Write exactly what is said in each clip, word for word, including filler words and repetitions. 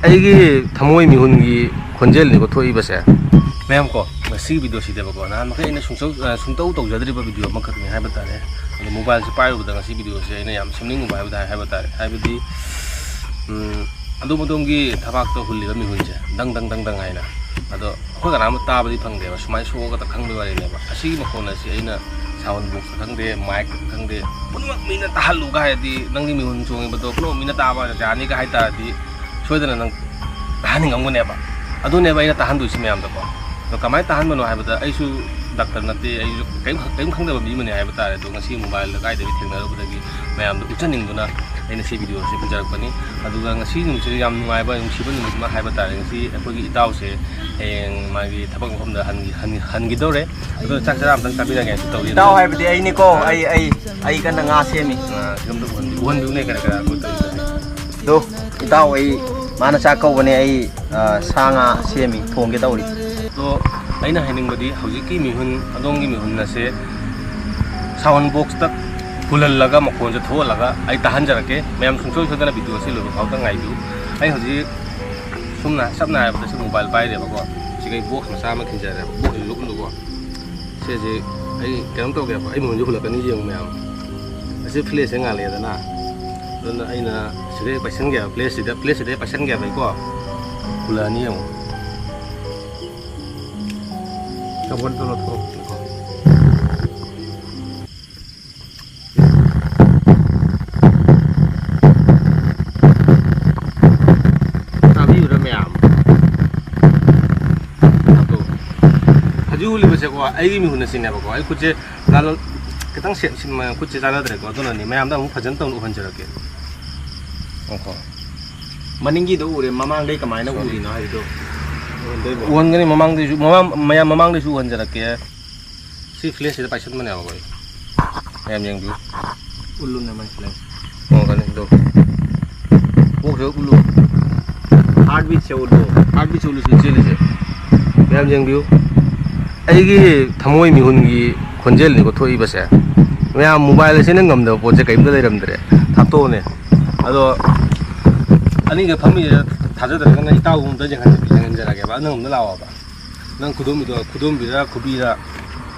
ꯑꯩꯒꯤ ꯊꯃꯣꯏ ꯃꯤꯍꯨꯟꯒꯤ ꯈꯣꯟꯖꯦꯜꯅꯤꯀꯣ ꯊꯣꯛꯏꯕꯁꯦ꯫ ꯃꯌꯥꯝ ꯀꯣ, ꯉꯁꯤꯒꯤ ꯚꯤꯗꯤꯑꯣꯁꯤꯗꯕꯀꯣ, ꯅꯍꯥꯟ ꯃꯈꯩ ꯑꯩꯅ ꯁꯨꯡꯁꯧ-, ꯑ, ꯁꯨꯡꯇꯧ ꯇꯧꯖꯗ꯭ꯔꯤꯕ ꯚꯤꯗꯤꯑꯣ ꯑꯃꯈꯛꯅꯤ ꯍꯥꯏꯕ ꯇꯥꯔꯦ꯫ ꯑꯗꯣ ꯃꯣꯕꯥꯏꯜꯁꯦ ꯄꯥꯏꯔꯨꯕꯗ ꯉꯁꯤ ꯚꯤꯗꯤꯑꯣꯁꯦ ꯑꯩꯅ ꯌꯥꯝ ꯁꯦꯝꯅꯤꯡꯉꯨꯕ ꯍꯥꯏꯕ ꯇꯥꯔꯦ, ꯍꯥꯏꯕ ꯇꯥꯔꯦ꯫ ꯍꯥꯏꯕꯗꯤ, ꯎꯝ, ꯑꯗꯣꯝ ꯑꯗꯣꯝꯒꯤ ꯊꯕꯥꯛꯇ ꯍꯨꯜꯂꯤꯕ ꯃꯤꯍꯨꯟꯁꯦ ꯗꯪ ꯗꯪ ꯗꯪ ꯗꯪ ꯍꯥꯏꯅ꯫ ꯑꯗꯣ ꯑꯩꯈꯣꯏ ꯀꯅꯥꯝꯇ ꯇꯥꯕꯗꯤ ꯐꯪꯗꯦꯕ, ꯁꯨꯃꯥꯏꯅ ꯁꯣꯛꯑꯒ ꯈꯪꯕꯒꯤ ꯋꯥꯔꯤꯅꯦꯕ꯫ ꯑꯁꯤꯒꯤ ꯃꯈꯣꯟ ꯑꯁꯤ ꯑꯩꯅ ꯁꯥꯎꯟ ꯕꯣꯛꯁꯇ ꯈꯪꯗꯦ, ꯃꯥꯏꯛꯇ ꯈꯪꯗꯦ, ꯄꯨꯝꯅꯃꯛ ꯃꯤꯅ ꯇꯥꯍꯜꯂꯨꯒ ꯍꯥꯏꯔꯗꯤ, ꯅꯪꯒꯤ ꯃꯤꯍꯨꯟ ꯆꯣꯡꯉꯤꯕꯗꯣ ꯄꯨꯝꯅꯃꯛ ꯃꯤꯅ ꯇꯥꯕ ꯌꯥꯅꯤꯒ ꯍꯥꯏ ꯇꯥꯔꯗꯤ, ꯁꯣꯏꯗꯅ ꯅꯪ ꯇꯥꯍꯟꯅꯤꯡꯉꯝꯒꯅꯦꯕ꯫ ꯑꯗꯨꯅꯦꯕ ꯑꯩꯅ ꯇꯥꯍꯟꯗꯣꯏꯁꯤ ꯃꯌꯥꯝꯗꯀꯣ꯫ ꯑꯗꯣ ꯀꯃꯥꯏꯅ ꯇꯥꯍꯟꯕꯅꯣ ꯍꯥꯏꯕꯗ, ꯑꯩꯁꯨ ꯗꯥꯛꯇꯔ ꯅꯠꯇꯦ, ꯑꯩꯁꯨ ꯀꯔꯤꯝ, ꯀꯔꯤꯝ ꯈꯪꯗꯕ ꯃꯤ ꯑꯃꯅꯤ ꯍꯥꯏꯕ ꯇꯥꯔꯦ꯫ ꯑꯗꯣ ꯉꯁꯤ ꯃꯣꯕꯥꯏꯜꯗ ꯀꯥꯏꯗꯒꯤ ꯊꯦꯡꯅꯔꯨꯕꯗꯒꯤ ꯃꯌꯥꯝꯗ ꯎꯠꯆꯅꯤꯡꯗꯨꯅ ꯑꯩꯅ ꯁꯤ ꯚꯤꯗꯤꯑꯣꯁꯦ ꯄꯨꯖꯔꯛꯄꯅꯤ꯫ ꯑꯗꯨꯒ ꯉꯁꯤ ꯅꯨꯃꯤꯠꯁꯤꯗ ꯌꯥꯝ ꯅꯨꯡꯉꯥꯏꯕ, ꯅꯨꯡꯁꯤꯕ ꯅꯨꯃꯤꯠ ꯑꯃ ꯍꯥꯏꯕ ꯇꯥꯔꯦ꯫ ꯉꯁꯤ ꯑꯩꯈꯣꯏꯒꯤ ꯏꯇꯥꯎꯁꯦ ꯍꯌꯦꯡ ꯃꯥꯒꯤ ꯊꯕꯛ ꯃꯐꯝꯗ ꯍꯟꯈꯤ-, ꯍꯟ-, ꯍꯟꯈꯤꯗꯧꯔꯦ꯫ ꯑꯗꯨꯅ ꯆꯥꯛ ꯆꯔꯥ ꯑꯝꯇꯪ ꯆꯥꯃꯤꯟꯅꯒꯦ ꯍꯥꯏꯅ ꯇꯧꯔꯤ꯫ ꯏꯇꯥꯎ ꯍꯥꯏꯕꯗꯤ ꯑꯩꯅꯤꯀꯣ, ꯑꯩ, ꯑꯩ, ꯑꯩ ꯀꯟꯅ ꯉꯥ ꯁꯦꯝꯃꯤ꯫ ꯑꯥ, ꯁꯤꯗ ꯑꯝꯇ ꯎꯍꯟꯕꯤ-, ꯎꯍꯟꯕꯤꯌꯨꯅꯦ, ꯀꯔꯤ ꯀꯔꯥ ꯑꯩꯈꯣꯏ ꯇꯧꯔꯤꯁꯦ꯫ ꯑꯗꯣ, ꯏꯇꯥꯎ, ꯑꯩ, ꯃꯥꯅ ꯆꯥꯛ ꯀꯧꯕꯅꯦ, ꯑꯩ, ꯑ, ꯁꯥ ꯉꯥ ꯁꯦꯝꯃꯤ, ꯊꯣꯡꯒꯦ ꯇꯧꯔꯤ꯫ ꯑꯗꯣ, ꯑꯩꯅ ꯍꯥꯏꯅꯤꯡꯕꯗꯤ, ꯍꯧꯖꯤꯛꯀꯤ ꯃꯤꯍꯨꯟ, ꯑꯗꯣꯝꯒꯤ ꯃꯤꯍꯨꯟ ꯑꯁꯦ ꯁꯥꯎꯟ ꯕꯣꯛꯁꯇ ꯍꯨꯜꯍꯜꯂꯒ, ꯃꯈꯣꯟꯁꯦ ꯊꯣꯛꯍꯜꯂꯒ ꯑꯩ ꯇꯥꯍꯟꯖꯔꯛꯀꯦ꯫ ꯃꯌꯥꯝ ꯁꯨꯡꯁꯣꯏ ꯁꯣꯏꯗꯅ ꯚꯤꯗꯤꯑꯣ ꯑꯁꯤ ꯂꯣꯏꯕ ꯐꯥꯎꯗ ꯉꯥꯏꯕꯤꯌꯨ꯫ ꯑꯩ ꯍꯧꯖꯤꯛ ꯁꯨꯝꯅ, ꯁꯝꯅ ꯍꯥꯏꯔꯕꯗ, ꯁꯤ ꯃꯣꯕꯥꯏꯜ ꯄꯥꯏꯔꯦꯕꯀꯣ, ꯁꯤꯒ ꯑꯩ ꯕꯣꯛꯁ ꯃꯆꯥ ꯑꯃ ꯈꯤꯟꯖꯔꯦꯕ, ꯕꯣꯛꯁꯁꯤ ꯂꯨꯞꯅꯨꯀꯣ꯫ ꯁꯤꯁꯦ ꯑꯩ ꯀꯩꯅꯣꯝ ꯇꯧꯒꯦꯕ, ꯑꯩ ꯃꯤꯍꯨꯟꯁꯦ ꯍꯨꯜꯂꯛꯀꯅꯤ, ꯌꯦꯡꯉꯨ ꯃꯌꯥꯝ꯫ ꯑꯁꯤ ꯐ꯭ꯂꯦꯁꯁꯦ ꯉꯥꯜꯂꯛꯑꯦꯗꯅ, ꯑꯗꯨꯅ ꯑꯩꯅ ꯁꯤꯗꯩ ꯄꯥꯏꯁꯟꯒꯦꯕ, ꯐ꯭ꯂꯦꯁꯁꯤꯗ, ꯐ꯭ꯂꯦꯁꯁꯤꯗꯩ ꯄꯥꯏꯁꯟꯒꯦꯕ ꯑꯩꯀꯣ꯫ ꯍꯨꯜꯂꯛꯑꯅꯤ ꯌꯦꯡꯉꯨ꯫ ꯀꯕꯣꯟꯗꯣ ꯂꯧꯊꯣꯛꯑꯣ꯫ ꯇꯥꯕꯤꯕ꯭ꯔꯥ ꯃꯌꯥꯝ? ꯑꯗꯣ ꯍꯧꯖꯤꯛ ꯎꯠꯂꯤꯕꯁꯦꯀꯣ, ꯑꯩꯒꯤ ꯃꯤꯍꯨꯟ ꯑꯁꯤꯅꯦꯕꯀꯣ꯫ ꯑꯩ ꯈꯨꯠꯁꯦ ꯂꯥꯜꯂ-, ꯈꯤꯇꯪ ꯁꯦ-, ꯁꯤ-, ꯃ-, ꯈꯨꯠꯁꯦ ꯆꯥꯟꯅꯗ꯭ꯔꯦꯀꯣ꯫ ꯑꯗꯨꯅꯅꯦ, ꯃꯌꯥꯝꯗ ꯑꯃꯨꯛ ꯐꯖꯅ ꯇꯧꯅ ꯎꯍꯟꯖꯔꯛꯀꯦ꯫ ꯉꯥꯏꯈꯣ꯫ ꯃꯅꯤꯡꯒꯤꯗꯣ ꯎꯔꯦ, ꯃꯃꯥꯡꯗꯩ ꯀꯃꯥꯏꯅ ꯎꯔꯤꯅꯣ ꯍꯥꯏꯕꯗꯣ ꯎꯍꯟꯗꯣꯏꯕ? ꯎꯍꯟꯒꯅꯤ, ꯃꯃꯥꯡꯗꯩꯁꯨ, ꯃꯃꯥꯡ, ꯃꯌꯥꯝ ꯃꯃꯥꯡꯗꯩꯁꯨ ꯎꯍꯟꯖꯔꯛꯀꯦ꯫ ꯁꯤ ꯐ꯭ꯂꯦꯁꯁꯤꯗ ꯄꯥꯏꯁꯟꯕꯅꯦꯕꯀꯣ ꯑꯩ꯫ ꯃꯌꯥꯝ ꯌꯦꯡꯕꯤꯌꯨ꯫ ꯎꯠꯂꯨꯅꯦ ꯃꯥꯏ ꯐ꯭ꯂꯦꯁ꯫ ꯍꯣꯡꯒꯅꯤ ꯑꯗꯣ꯫ ꯀꯣꯛꯁꯦ ꯎꯠꯂꯨ꯫ ꯍꯥꯔꯠ ꯕꯤꯠꯁꯦ ꯎꯠꯂꯨ꯫ ꯍꯥꯔꯠ ꯕꯤꯠꯁꯦ ꯎꯠꯂꯨ ꯁꯤ ꯆꯦꯜꯂꯤꯁꯦ꯫ ꯃꯌꯥꯝ ꯌꯦꯡꯕꯤꯌꯨ꯫ ꯑꯩꯒꯤ ꯊꯃꯣꯏ ꯃꯤꯍꯨꯟꯒꯤ ꯈꯣꯟꯖꯦꯜꯅꯤꯀꯣ ꯊꯣꯛꯏꯕꯁꯦ꯫ ꯃꯌꯥꯝ ꯃꯣꯕꯥꯏꯜ ꯑꯁꯤꯅ ꯉꯝꯗꯕ ꯄꯣꯠꯁꯦ ꯀꯔꯤꯝꯇ ꯂꯩꯔꯝꯗ꯭ꯔꯦ꯫ ꯊꯥꯞꯇꯣꯛꯑꯣꯅꯦ꯫ ꯑꯗꯣ ꯑꯅꯤꯒ ꯐꯝꯃꯤꯁꯦ ꯊꯥꯖꯗ꯭ꯔꯒꯅ ꯏꯇꯥꯎ ꯑꯝꯇ ꯌꯦꯡꯍꯟ-, ꯌꯦꯡꯍꯟꯖꯔꯛꯑꯒꯦꯕ꯫ ꯅꯪ ꯑꯝꯇ ꯂꯥꯛꯑꯣꯕ꯫ ꯅꯪ ꯈꯨꯗꯣꯝꯕꯤꯗꯣ, ꯈꯨꯗꯣꯝꯕꯤꯔ ꯈꯨꯕꯤꯔ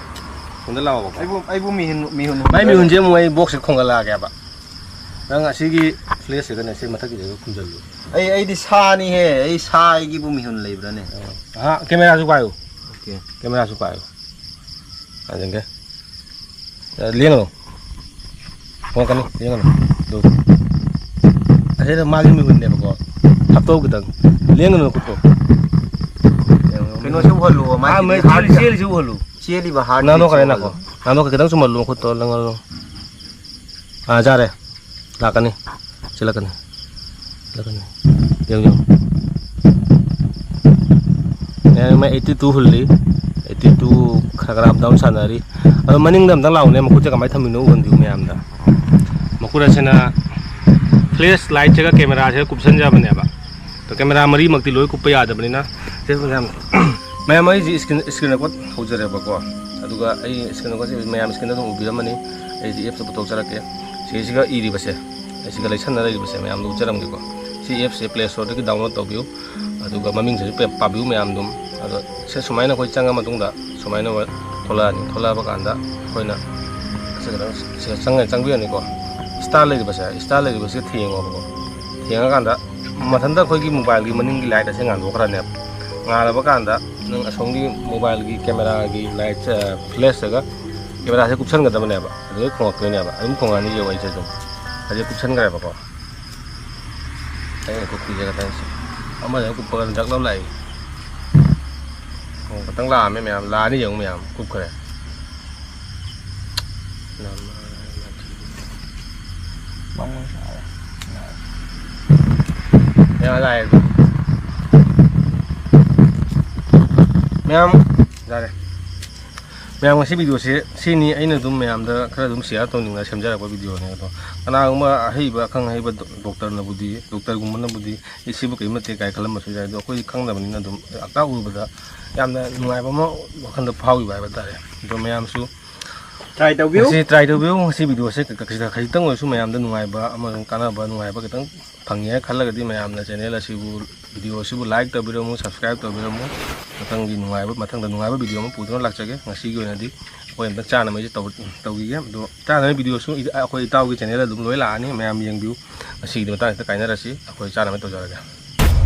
ꯑꯝꯇ ꯂꯥꯛꯑꯣꯕ꯫ ꯑꯩꯕꯨ, ꯑꯩꯕꯨ ꯃꯤꯍꯨꯟ, ꯃꯤꯍꯨꯟ ꯃꯥꯏ ꯍꯨꯟꯕ ꯃꯤꯍꯨꯟꯁꯦ ꯑꯃꯨꯛ ꯑꯩ ꯕꯣꯛꯁꯁꯦ ꯈꯣꯡꯒꯠꯂꯛꯑꯒꯦꯕ꯫ ꯅꯪ ꯑꯁꯤꯒꯤ ꯐ꯭ꯂꯦꯁꯁꯤꯒꯅꯦ ꯁꯤ ꯃꯊꯛꯀꯤꯁꯤꯒ ꯈꯨꯝꯖꯤꯜꯂꯨ꯫ ꯑꯩ, ꯑꯩꯗꯤ ꯁꯥꯅꯤꯍꯦ꯫ ꯑꯩ ꯁꯥ ꯑꯩꯒꯤꯕꯨ ꯃꯤꯍꯨꯟ ꯂꯩꯕ꯭ꯔꯥꯅꯦ? ꯑꯍꯥ, ꯀꯦꯃꯦꯔꯥꯁꯨ ꯄꯥꯏꯌꯨ꯫ ꯑꯣꯀꯦ꯫ ꯀꯦꯃꯦꯔꯥꯁꯨ ꯄꯥꯏꯌꯨ꯫ ꯌꯦꯡꯒꯦ꯫ ꯑ, ꯂꯦꯡꯒꯅꯨ꯫ ꯍꯣꯡꯉꯛꯀꯅꯤ, ꯂꯦꯡꯒꯅꯨ꯫ ꯑꯗꯨ꯫ ꯑꯁꯤꯗ ꯃꯥꯒꯤ ꯃꯤꯍꯨꯟꯅꯦꯕꯀꯣ꯫ ꯍꯥꯞꯇꯣꯛꯎ ꯈꯤꯇꯪ꯫ ꯂꯦꯡꯒꯅꯨ ꯈꯨꯠꯇꯣ꯫ ꯀꯩꯅꯣꯁꯤ ꯎꯍꯜꯂꯣ, ꯃꯥꯒꯤ ꯑꯥ, ꯃꯩ ꯍꯥꯔꯠ ꯆꯦꯜꯂꯤ-, ꯆꯦꯜꯂꯤꯁꯤ ꯎꯍꯜꯂꯨ꯫ ꯆꯦꯜꯂꯤꯕ ꯍꯥꯔꯠ ꯅꯥꯟꯊꯣꯛꯈ꯭ꯔꯦ, ꯕꯤꯠꯁꯤ ꯅꯥꯈꯣ꯫ ꯎꯍꯜꯂꯣ꯫ ꯅꯥꯟꯊꯣꯛꯈ꯭ꯔꯦ, ꯈꯤꯇꯪ ꯆꯨꯝꯍꯜꯂꯨ ꯈꯨꯠꯇꯣ, ꯂꯪꯍꯜꯂꯨ꯫ ꯑꯥ, ꯌꯥꯔꯦ꯫ ꯂꯥꯛꯀꯅꯤ꯫ ꯆꯦꯜꯂꯛꯀꯅꯤ꯫ ꯆꯦꯜꯂꯛꯀꯅꯤ꯫ ꯌꯦꯡꯉꯨ, ꯌꯦꯡꯉꯨ꯫ ꯑꯦ, ꯃꯥ ꯑꯩꯠꯇꯤ ꯇꯨ ꯍꯨꯜꯂꯤ꯫ ꯑꯩꯠꯇꯤ ꯇꯨ ꯈꯔ ꯈꯔ ꯑꯞ ꯗꯥꯎꯟ ꯁꯥꯟꯅꯔꯤ꯫ ꯑꯗꯣ ꯃꯅꯤꯡꯗ ꯑꯝꯇꯪ ꯂꯥꯛꯎꯅꯦ, ꯃꯈꯨꯠꯁꯦ ꯀꯃꯥꯏꯅ ꯊꯝꯃꯤꯅꯣ ꯎꯍꯟꯕꯤꯌꯨ ꯃꯌꯥꯝꯗ꯫ ꯃꯈꯨꯠ ꯑꯁꯤꯅ ꯐ꯭ꯂꯦꯁ ꯂꯥꯏꯠꯁꯤꯒ ꯀꯦꯃꯦꯔꯥꯁꯤꯒ ꯀꯨꯞꯁꯟꯖꯕꯅꯦꯕ꯫ ꯑꯗꯣ ꯀꯦꯃꯦꯔꯥ ꯃꯔꯤꯃꯛꯇꯤ ꯂꯣꯏ ꯀꯨꯞꯄ ꯌꯥꯗꯕꯅꯤꯅ꯫ ꯁꯤ ꯃꯌꯥꯝ, ꯃꯌꯥꯝ ꯑꯩꯁꯤ screen, screen record ꯍꯧꯖꯔꯦꯕꯀꯣ꯫ ꯑꯗꯨꯒ ꯑꯩ screen record ꯁꯤ ꯃꯌꯥꯝ screen ꯗ ꯑꯗꯨꯝ ꯎꯕꯤꯔꯝꯃꯅꯤ꯫ ꯑꯩꯁꯤ ꯑꯦꯞꯁꯇ ꯄꯨꯊꯣꯛꯆꯔꯛꯀꯦ꯫ ꯁꯤꯁꯤꯒ ꯏꯔꯤꯕꯁꯦ, ꯑꯩꯁꯤꯒ ꯂꯩꯁꯟꯅ ꯂꯩꯔꯤꯕꯁꯦ ꯃꯌꯥꯝꯗꯣ ꯎꯠꯆꯔꯝꯒꯦꯀꯣ꯫ ꯁꯤ ꯑꯦꯞꯁꯦ Play Store ꯗꯒꯤ download ꯇꯧꯕꯤꯌꯨ꯫ ꯑꯗꯨꯒ ꯃꯃꯤꯡꯁꯤꯁꯨ ꯄꯦ-, ꯄꯥꯕꯤꯌꯨ ꯃꯌꯥꯝ ꯑꯗꯨꯝ꯫ ꯑꯗꯣ ꯁꯦ ꯁꯨꯃꯥꯏꯅ ꯑꯩꯈꯣꯏ ꯆꯪꯉ ꯃꯇꯨꯡꯗ ꯁꯨꯃꯥꯏꯅ ꯊꯣꯛꯂꯛꯑꯅꯤ꯫ ꯊꯣꯛꯂꯛꯑꯕ ꯀꯥꯟꯗ ꯑꯩꯈꯣꯏꯅ ꯁꯤ ꯈꯤꯇꯪ ꯁꯤꯗ ꯆꯪꯉ-, ꯆꯪꯕꯤꯔꯅꯤꯀꯣ꯫ Star ꯂꯩꯔꯤꯕꯁꯦ, star ꯂꯩꯔꯤꯕꯁꯤꯗ ꯊꯦꯡꯉꯣꯕꯀꯣ꯫ ꯊꯦꯡꯉꯀꯥꯟꯗ ꯃꯊꯟꯇ ꯑꯩꯈꯣꯏꯒꯤ mobile ꯒꯤ ꯃꯅꯤꯡꯒꯤ light ꯑꯁꯦ ꯉꯥꯟꯊꯣꯛꯈ꯭ꯔꯅꯦꯕ꯫ ꯉꯥꯜꯂꯕ ꯀꯥꯟꯗ ꯅꯪ ꯑꯁꯣꯝꯒꯤ mobile ꯒꯤ camera ꯒꯤ light, ꯑ, flash ꯇꯒ camera ꯁꯦ ꯀꯨꯞꯁꯟꯒꯗꯕꯅꯦꯕ꯫ ꯑꯗꯨꯗꯩ ꯈꯣꯡꯉꯛꯇꯣꯏꯅꯦꯕ꯫ ꯑꯗꯨꯝ ꯈꯣꯡꯉꯛꯑꯅꯤ ꯌꯦꯡꯉꯣ ꯑꯩꯁꯦ ꯑꯗꯨꯝ꯫ ꯍꯧꯖꯤꯛ ꯀꯨꯞꯁꯟꯈ꯭ꯔꯦꯕꯀꯣ꯫ ꯑꯩꯅ ꯀꯨꯞꯄꯤꯁꯦ ꯈꯇꯪꯁꯦ꯫ ꯑꯃꯗ ꯀꯨꯞꯄꯒ ꯗꯛ ꯂꯥꯎ ꯂꯥꯛꯏ꯫ ꯑꯣ, ꯈꯇꯪ ꯂꯥꯛꯑꯝꯃꯦ ꯃꯌꯥꯝ꯫ ꯂꯥꯛꯑꯅꯤ ꯌꯦꯡꯉꯨ ꯃꯌꯥꯝ꯫ ꯀꯨꯞꯈ꯭ꯔꯦ꯫ ꯃꯌꯥꯝ ꯂꯥꯛꯑꯦ ꯑꯗꯨ꯫ ꯃꯌꯥꯝ ꯌꯥꯔꯦ꯫ ꯃꯌꯥꯝ, ꯉꯁꯤ video ꯁꯦ ꯁꯤꯅꯤ꯫ ꯑꯩꯅ ꯑꯗꯨꯝ ꯃꯌꯥꯝꯗ ꯈꯔ ꯑꯗꯨꯝ share ꯇꯧꯅꯤꯡꯗꯅ ꯁꯦꯝꯖꯔꯛꯄ video ꯅꯦ ꯑꯗꯣ꯫ ꯀꯅꯥꯒꯨꯝꯕ ꯑꯍꯩꯕ, ꯑꯈꯪ ꯑꯍꯩꯕ ꯗꯣ-, doctor ꯅꯕꯨꯗꯤ, doctor ꯒꯨꯝꯕꯅꯕꯨꯗꯤ "ꯑꯦ, ꯁꯤꯕꯨ ꯀꯔꯤꯝ ꯅꯠꯇꯦ" ꯀꯥꯏ ꯈꯜꯂꯝꯕꯁꯨ ꯌꯥꯏ꯫ ꯑꯗꯣ ꯑꯩꯈꯣꯏꯗꯤ ꯈꯪꯗꯕꯅꯤꯅ ꯑꯗꯨꯝ ꯑꯝꯇ ꯎꯕꯗ ꯌꯥꯝꯅ ꯅꯨꯡꯉꯥꯏꯕ ꯑꯃ ꯋꯥꯈꯜꯗ ꯐꯥꯎꯈꯤꯕ ꯍꯥꯏꯕ ꯇꯥꯔꯦ꯫ ꯑꯗꯣ ꯃꯌꯥꯝꯁꯨ ꯇ꯭ꯔꯥꯏ ꯇꯧꯕꯤꯌꯨ꯫ ꯉꯁꯤ ꯇ꯭ꯔꯥꯏ ꯇꯧꯕꯤꯌꯨ꯫ ꯉꯁꯤ ꯚꯤꯗꯤꯑꯣꯁꯦ ꯈ- ꯈ- ꯈꯖꯤꯛꯇꯪ ꯑꯣꯏꯔꯁꯨ ꯃꯌꯥꯝꯗ ꯅꯨꯡꯉꯥꯏꯕ ꯑꯃꯁꯨꯡ ꯀꯥꯟꯅꯕ, ꯅꯨꯡꯉꯥꯏꯕ ꯈꯤꯇꯪ ꯐꯪꯉꯦ ꯈꯜꯂꯒꯗꯤ ꯃꯌꯥꯝꯅ ꯆꯦꯅꯦꯜ ꯑꯁꯤꯕꯨ, ꯚꯤꯗꯤꯑꯣ ꯑꯁꯤꯕꯨ ꯂꯥꯏꯛ ꯇꯧꯕꯤꯔꯝꯃꯨ, ꯁꯕꯁꯀ꯭ꯔꯥꯏꯕ ꯇꯧꯕꯤꯔꯝꯃꯨ꯫ ꯃꯊꯪꯒꯤ ꯅꯨꯡꯉꯥꯏꯕ, ꯃꯊꯪꯗ ꯅꯨꯡꯉꯥꯏꯕ ꯚꯤꯗꯤꯑꯣ ꯑꯃ ꯄꯨꯗꯨꯅ ꯂꯥꯛꯆꯒꯦ꯫ ꯉꯁꯤꯒꯤ ꯑꯣꯏꯅꯗꯤ ꯑꯩꯈꯣꯏ ꯑꯝꯇꯪ ꯆꯥꯅꯕ ꯑꯩꯁꯦ ꯇꯧ- ꯇꯧꯈꯤꯒꯦ꯫ ꯑꯗꯣ ꯆꯥꯅꯕ ꯚꯤꯗꯤꯑꯣꯁꯨ ꯏ- ꯑꯩꯈꯣꯏ ꯏꯇꯥꯎꯒꯤ ꯆꯦꯅꯦꯜꯗ ꯑꯗꯨꯝ ꯂꯣꯏ ꯂꯥꯛꯑꯅꯤ, ꯃꯌꯥꯝ ꯌꯦꯡꯕꯤꯌꯨ꯫ ꯉꯁꯤꯒꯤꯗꯤ ꯃꯇꯥꯡꯁꯤꯗ ꯀꯥꯏꯅꯔꯁꯤ꯫ ꯑꯩꯈꯣꯏ ꯆꯥꯅꯕ ꯇꯧꯖꯔꯒꯦ꯫